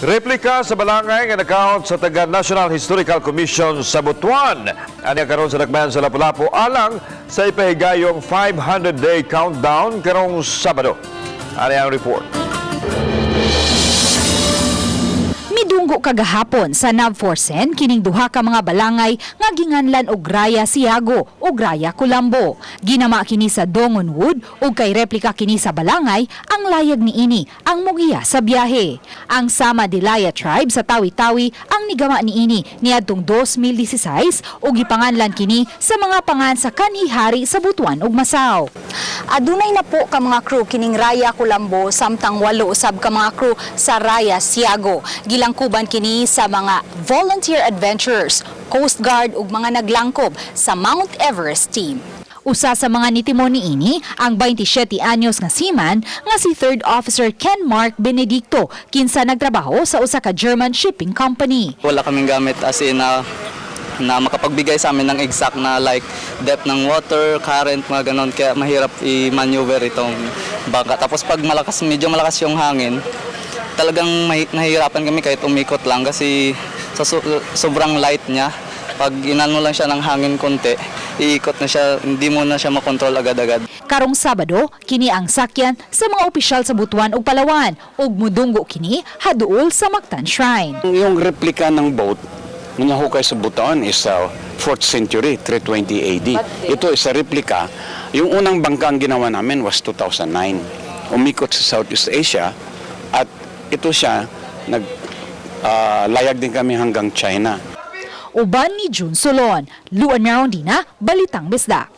Replika sa balangay nga nakaot sa taga National Historical Commission sa Butuan. Ania karon sa dakbayan sa Lapu-Lapu alang sa ipahigayong 500-day countdown karong Sabado. Ani ang report. Midunggo kagahapon sa Navforsen kining duha ka mga balangay nga ginganlan og Raya Siago ug Raya Kulambo. Ginama kini sa Dongon Wood ug kay replika kini sa balangay, ang layag niini ang mugiya sa biyahe. Ang Sama Dilaya tribe sa Tawi-Tawi ang nigama niini niadtong 2016 ug gipanganlan kini sa mga pangan sa kanhi-hari sa Butuan ug Masaw. Adunay na po ka mga crew kining Raya Kulambo samtang 8 usab ka mga crew sa Raya Siago. Gilangkuban kini sa mga volunteer adventurers, Coast Guard ug mga naglangkob sa Mount Everest team. Usa sa mga nitimon niini ang 27 anyos nga seaman nga si Third Officer Ken Mark Benedicto, kinsa nagtrabaho sa usa ka German shipping company. Wala kaming gamit as in na na makapagbigay sa amin ng exact na like depth ng water, current, mga ganon. Kaya mahirap i-maneuver itong bangka. Tapos pag malakas, medyo malakas yung hangin, talagang nahihirapan kami kahit umikot lang kasi sa sobrang light niya. Pag inano lang siya ng hangin konti, iikot na siya, hindi mo na siya makontrol agad-agad. Karong Sabado, kini ang sakyan sa mga opisyal sa Butuan ug Palawan ug mudunggo kini haduol sa Mactan Shrine. Yung replika ng boat na nahukay sa Butuan is 4th century, 320 AD. Ito is a replica. Yung unang bangka ang ginawa namin was 2009. Umikot sa Southeast Asia at ito siya, nag layag din kami hanggang China. Uban ni June Solon, Luan Merondina, Balitang Bisdak.